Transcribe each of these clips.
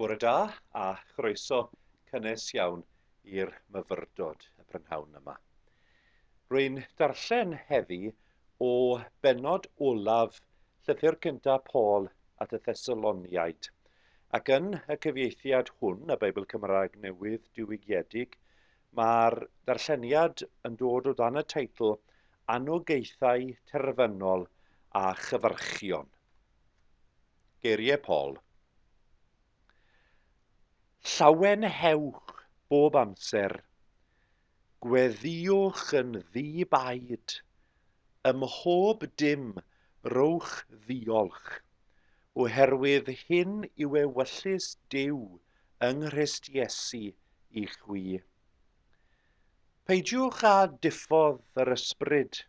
Bore da a chroeso cynnes iawn i'r myfyrdod y prynhawn yma. Rwy'n darllen heddi o bennod olaf llythyr cyntaf Paul at y Thessaloniaid, ac yn y cyfieithiad hwn, y Beibl Cymraeg Newydd Diwygiedig, mae'r darlleniad yn dod o dan y teitl Anogaethau Terfynol a Chyfarchion. Geiriau Paul. Llawenhewch bob amser, gweddïwch yn ddi-baid, ym mhob dim rhowch ddiolch, oherwydd hyn yw ewyllys Duw yng Nghrist Iesu i chwi. Peidiwch â diffodd yr ysbryd.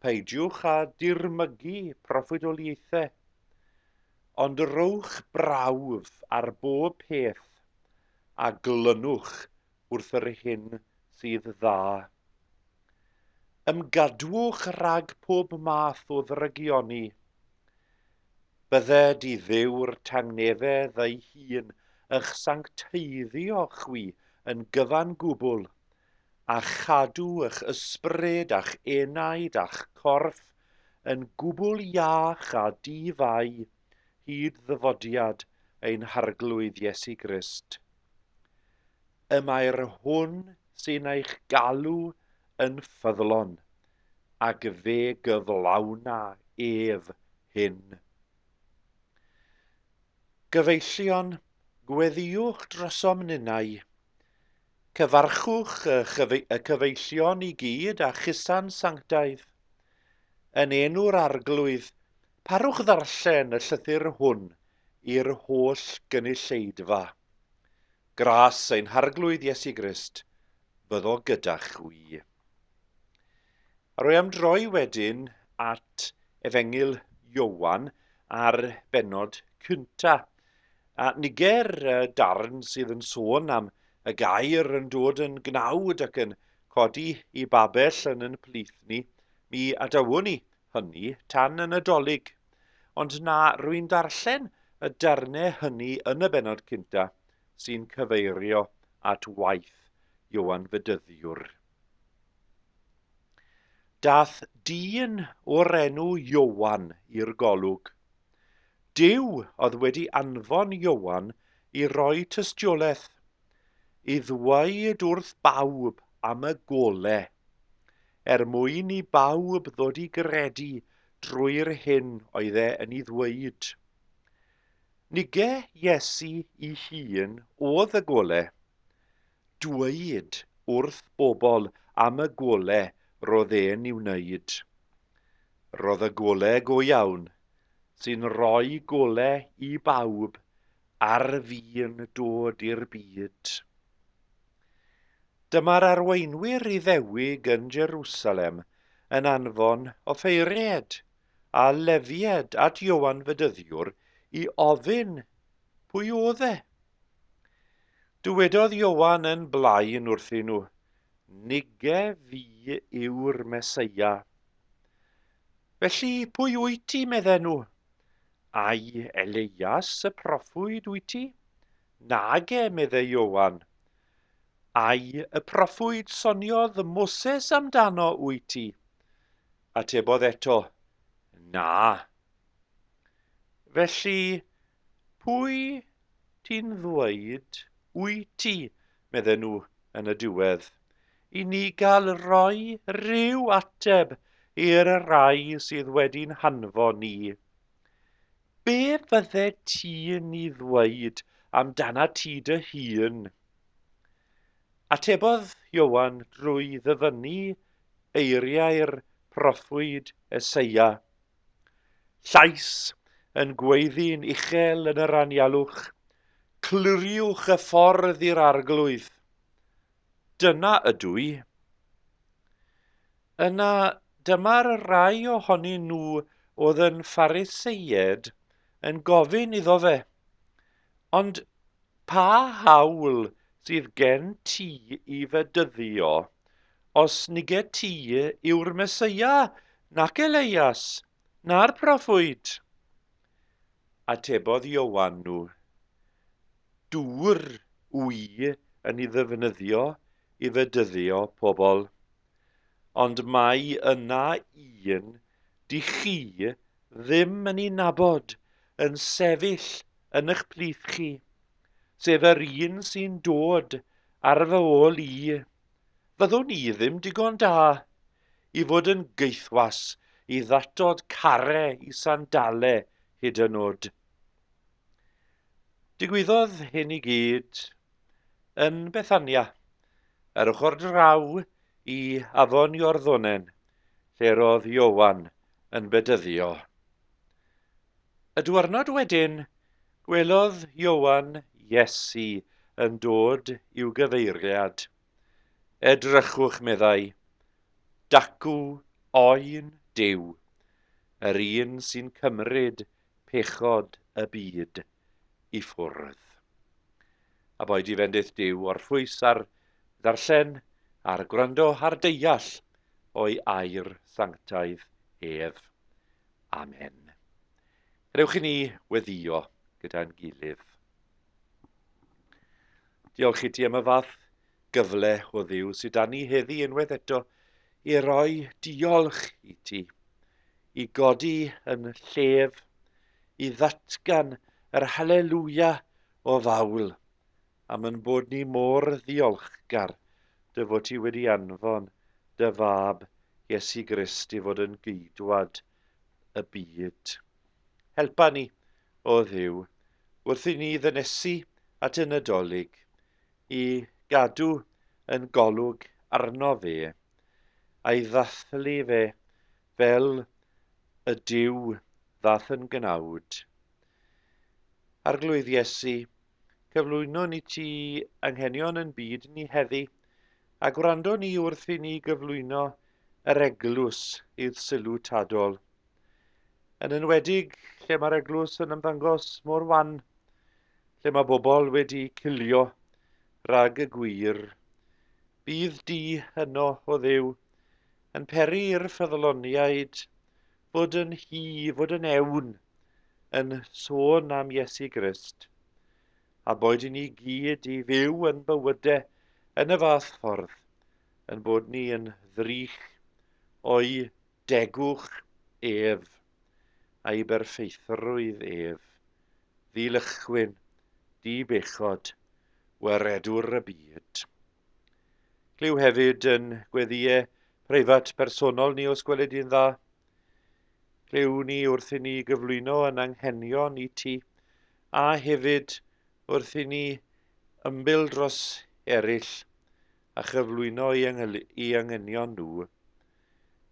Peidiwch â dirmygu proffwydoliaethau. Ond rhowch brawf ar bob peth a glynwch wrth yr hyn sydd dda. Ymgadwch rhag pob math o ddrygioni. Bydded i Dduw'r tangnefedd ei hun ych sancteiddio chwi yn gyfan gwbl, a chadw ych ysbryd a'ch enaid a'ch corff yn gwbl iach a di-fai hyd ddyfodiad ein Harglwydd Iesu Grist. Y mae'r hwn sy'n eich galw yn ffyddlon, ac fe gyflawna ef hyn. Gyfeillion, gweddïwch drosom ninnau. Cyfarchwch y, y cyfeillion i gyd â chusan sanctaidd. Yn enw'r Arglwydd, parwch ddarllen y llythyr hwn i'r holl gynulleidfa. Gras ein Harglwydd Iesu Grist fyddo gyda chwi. A rwy am droi wedyn at Efengyl Ioan a'r bennod cynta. A niger darn sydd yn sôn am y gair yn dod yn gnawd ac yn codi i babell yn yn plith ni, mi adawwn ni hynny tan y Nadolig. Ond na, rwy'n darllen y darnau hynny yn y bennod cynta sy'n cyfeirio at waith Ioan Fedyddiwr. Dath dyn o'r enw Ioan i'r golwg. Duw oedd wedi anfon Ioan i roi tystiolaeth, i ddweud wrth bawb am y gole, er mwyn i bawb ddod i gredu drwy'r hyn oedd e yn ei ddweud. Nige Iesu i hun oedd y gole. Dweud wrth bobl am y gole roedd e'n ei wneud. Roedd y gole go iawn, sy'n rhoi gole i bawb, ar fin dod i'r byd. Dyma'r arweinwyr Iddewig yn Jerusalem yn anfon offeiriaid a Lefiaid at Ioan Fedyddiwr i ofyn pwy oedd e. Dywedodd Ioan yn blaen wrthyn nhw, Nige fi yw'r Meseia. Felly, pwy wyt ti, medden nhw? Ai Eleias y proffwyd wyt ti? Nage, meddai Ioan. Ai y proffwyd soniodd Moses amdano wyt ti? Atebodd eto, Na. Felly, pwy ti'n ddweud wyt ti, medden nhw yn y diwedd, i ni gael rhoi rhyw ateb i'r rhai sydd wedi'n hanfon ni? Be fydde ti'n i ddweud amdana ti dy hun? Atebodd Ioan drwy ddyfynnu eiriau'r proffwyd Eseia. Llais yn gweiddi'n uchel yn yr anialwch, Cliriwch y ffordd i'r Arglwydd. Dyna ydw i. Yna dyma'r rhai ohonyn nhw oedd yn Phariseied yn gofyn iddo fe, Ond pa hawl sydd gen ti i fedyddio, os nige ti yw'r Meseia, nac Eleias, na'r proffwyd? Atebodd Ioan nhw, dŵr wy yn ei ddefnyddio i fedyddio pobl, ond mae yna un dych chi ddim yn ei nabod yn sefyll yn eich plith chi, sef yr un sy'n dod ar fy ôl i. Fyddwn i ddim digon da i fod yn gaethwas i ddatod care i sandale hyd yn oed. Digwyddodd hyn i gyd yn Bethania, ar ochr draw i Afon Iorddonen, lle roedd Ioan yn bedyddio. Y diwrnod wedyn, gwelodd Ioan Iesu yn dod i'w gyfeiriad. Edrychwch, meddai, dacw oen Duw, yr un sy'n cymryd pechod y byd i ffwrdd. A boed i fendith Duw orffwys ar ddarllen, ar gwrando, ar deall o'i air sanctaidd ef. Amen. Gadewch i ni weddio gyda'n gilydd. Diolch i ti am y fath gyfle o Dduw sydd da ni heddi unwaith eto i roi diolch i ti, i godi yn llef, i ddatgan yr haleluia o fawl, am yn bod ni mor ddiolchgar dy fod ti wedi anfon dy fab Iesu Grist i fod yn geidwad y byd. Helpa ni, o Dduw, wrth i ni ddynesu at y Nadolig, i gadw yn golwg arno fe, a'i ddathlu fe fel y Duw ddath yn gnawd. Arglwydd Iesu, cyflwynwn i ti anghenion yn byd ni heddi, a gwrando ni wrth i ni gyflwyno yr eglwys i'th sylw tadol. Yn enwedig lle mae'r eglwys yn ymddangos mor wan, lle mae bobl wedi cilio rhag y gwir. Bydd di yno, o Dduw, yn peri i'r ffyddloniaid fod yn hi, fod yn ewn, yn sôn am Iesu Grist, a boed i ni gyd i fyw yn bywydau yn y fath ffordd, yn bod ni yn ddrych o'i degwch ef a'i berffeithrwydd ef, ddilychwyn, di-bechod, waredwr y byd. Clyw hefyd yn gweddïau preifat personol ni os gweled di'n dda. Clyw ni wrth i ni gyflwyno yn anghenion i ti, a hefyd wrth i ni ymbil dros eraill a chyflwyno i, i anghenion nhw.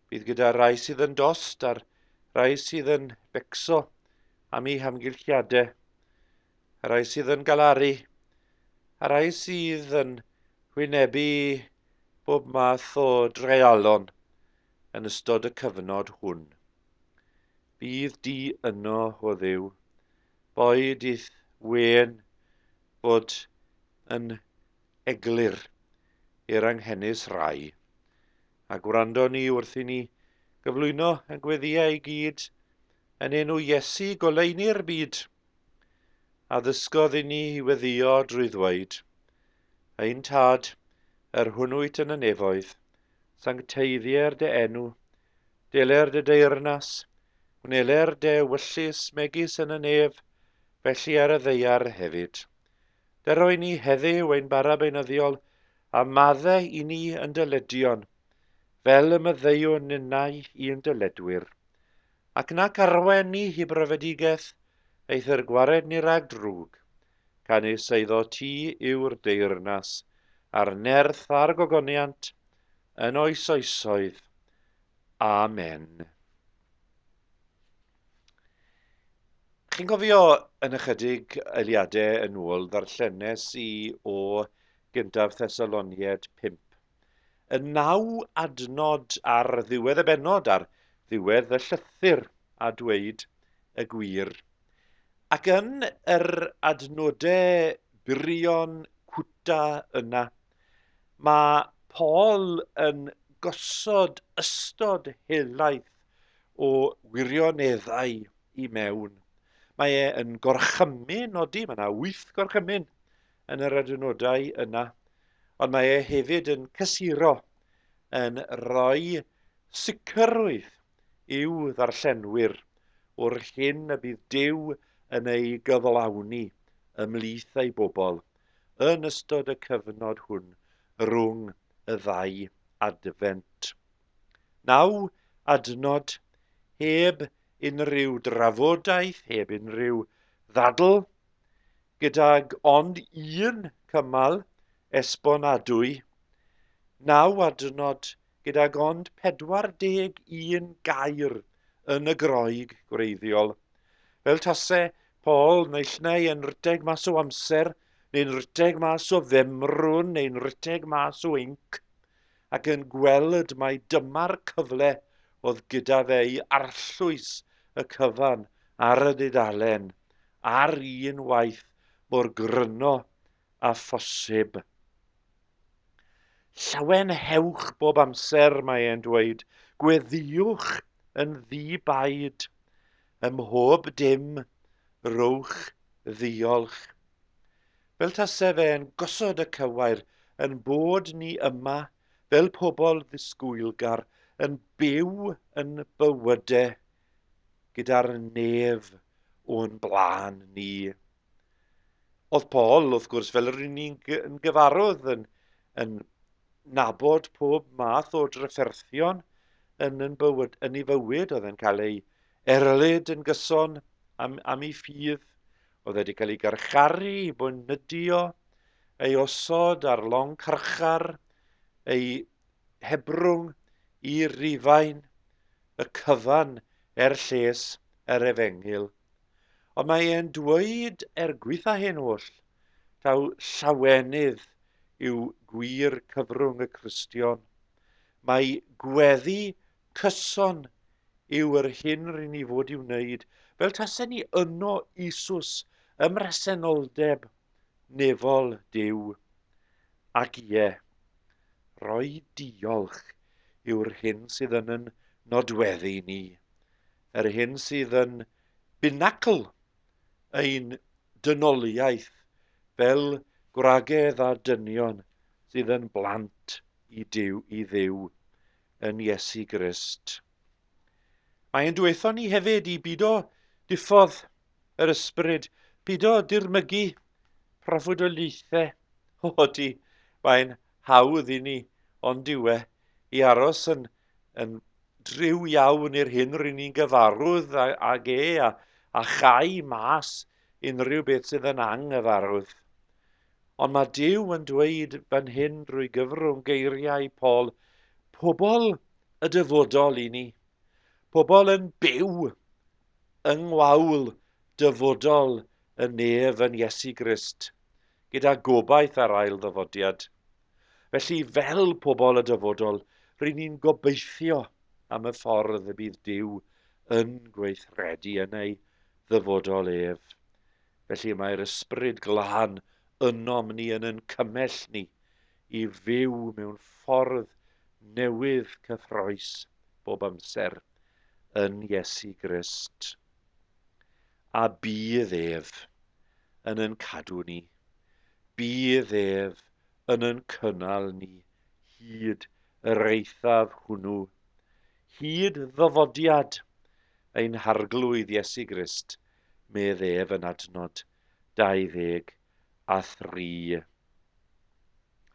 Bydd gyda rai sydd yn dost a'r rai sydd yn becso am eu hamgylchiadau, y rai sydd yn galaru, a rai sydd yn hwynebu bob math o dreialon yn ystod y cyfnod hwn. Bydd di yno, o Dduw, boed i'th wên fod yn eglur i'r anghenus rai. A gwrando ni wrth i ni gyflwyno y gweddïau i gyd yn enw Iesu goleuni'r byd, a ddysgodd i ni i weddïo drwy ddweud, Ein Tad, yr hwn wyt yn y nefoedd, sancteiddier dy enw, deler dy deyrnas, gwneler dy ewyllys megis yn y nef, felly ar y ddaear hefyd. Dero i ni heddiw ein bara beunyddiol, a madde i ni yn dyledion, fel y maddeuwn ninnau i'n dyledwyr. Ac nac arwain ni i brofedigaeth, eithr gwared ni rhag drwg. Canys eiddo ti yw'r deyrnas, a'r nerth a'r gogoniant, yn oes oesoedd. Amen. Chi'n cofio yn ychydig eiliadau yn ôl ddarllenes i o Gyntaf Thessaloniaid 5. Y naw adnod ar ddiwedd y bennod, ar ddiwedd y llythyr, a dweud y gwir. Ac yn yr adnodau byrion cwta yna, mae Paul yn gosod ystod helaeth o wirioneddau i mewn. Mae e yn gorchymyn, odi, mae yna wyth gorchymyn. yn yr adnodau yna, ond mae e hefyd yn cysuro, yn rhoi sicrwydd i'w ddarllenwyr o'r hyn y bydd Duw yn ei gyflawni ymhlith ei bobl yn ystod y cyfnod hwn rhwng y ddau Adfent. Naw adnod heb unrhyw drafodaeth, heb unrhyw ddadl, gydag ond un cymal esbonadwy, naw adnod gydag ond 41 gair yn y Groeg gwreiddiol. Fel tase Paul naill nai yn rhedeg mas o amser, neu'n rhedeg mas o femrwn, neu'n rhedeg mas o inc, ac yn gweld mai dyma'r cyfle oedd gyda fe i arllwys y cyfan ar y dudalen, ar un waith mor gryno â phosib. Llawenhewch bob amser, mae e'n dweud, gweddïwch yn ddi-baid, ym mhob dim, rhowch ddiolch. Fel tase fe'n gosod y cywair yn bod ni yma fel pobl ddisgwylgar yn byw yn bywyde gyda'r nef o'n blaen ni. Oedd Paul, wrth gwrs, fel yr un ni'n gyfarwydd yn, yn nabod pob math o drafferthion yn, yn, bywyd, yn ei fywyd, oedd e'n cael ei erlid yn gyson am, am ei ffydd, Oedd e wedi cael ei garcharu, ei boenydio, ei osod ar long carchar, ei hebrwng i Rufain, y cyfan er lles yr efengyl. Ond mae e'n dweud er gweitha hyn oll, taw llawenydd yw gwir cyfrwng y Cristion. Mae gweddi cyson yw yr hyn rŷn ni fod i'w wneud, fel tasen ni yno Isus ym mhresenoldeb nefol Duw. Ac ie, rhoi diolch yw'r hyn sydd yn yn nodweddu ni, yr hyn sydd yn binacl ein dynoliaeth fel gwragedd a dynion sydd yn blant i Duw, i Dduw yn Iesu Grist. Mae e'n dweutho ni hefyd i bido diffodd yr ysbryd, pido dirmygu proffwydoliaethau. O, di, mae'n hawdd i ni, ond yw e, i aros yn, yn driw iawn i'r hyn rŷn ni'n gyfarwydd ag e a, a chau mas unrhyw beth sydd yn anghyfarwydd. Ond mae Duw yn dweud fan hyn drwy gyfrwng geiriau Paul, pobl y dyfodol i ni, pobl yn byw yng ngwawl dyfodol y nef yn Iesu Grist, gyda gobaith ar ail ddyfodiad. Felly, fel pobl y dyfodol, ry'n ni'n gobeithio am y ffordd y bydd Duw yn gweithredu yn ei ddyfodol ef. Felly mae'r Ysbryd Glân ynom ni yn yn cymell ni i fyw mewn ffordd newydd cyffroes bob amser yn Iesu Grist. A bydd ef yn yn cadw ni. Bydd ef yn yn cynnal ni hyd yr eithaf hwnnw, hyd ddyfodiad ein Harglwydd Iesu Grist medd ef yn adnod 23.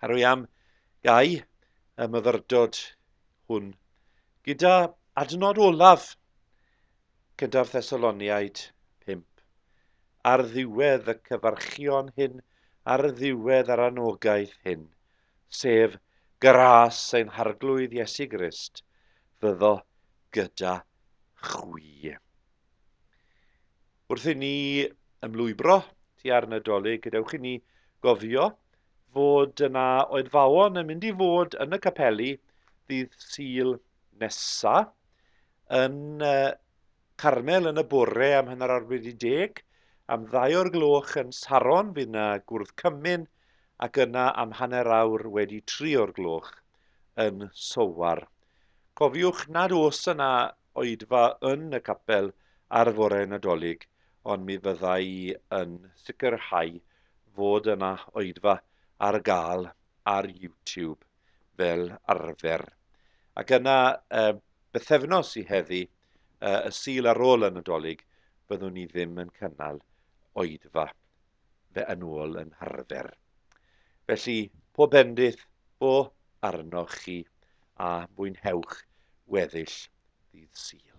A rwy am gau y myfyrdod hwn gyda adnod olaf gyda'r Thessaloniaid 5. Ar ddiwedd y cyfarchion hyn, ar ddiwedd yr anogaeth hyn, sef gras ein Harglwydd Iesu Grist, fyddo gyda chwi. Wrth i ni ymlwybro tua'r Nadolig, gadewch i ni gofio fod yna oedfaon yn mynd i fod yn y capeli ddydd Sul nesa yn Carmel yn y bore am 10:30, am 2:00 yn Saron fydd yna gwrdd cymun ac yna am 3:30 yn Sowar. Cofiwch nad oes yna oedfa yn y capel ar fore Nadolig, ond mi fydda i yn sicrhau fod yna oedfa ar gael ar YouTube fel arfer. Ac yna, uh, bythefnos i heddi, uh, y Sul ar ôl y Nadolig, byddwn ni ddim yn cynnal oedfa fe yn ôl yn harfer. Felly, pob bendith fo arnoch chi a mwynhewch weddill ddydd Sul.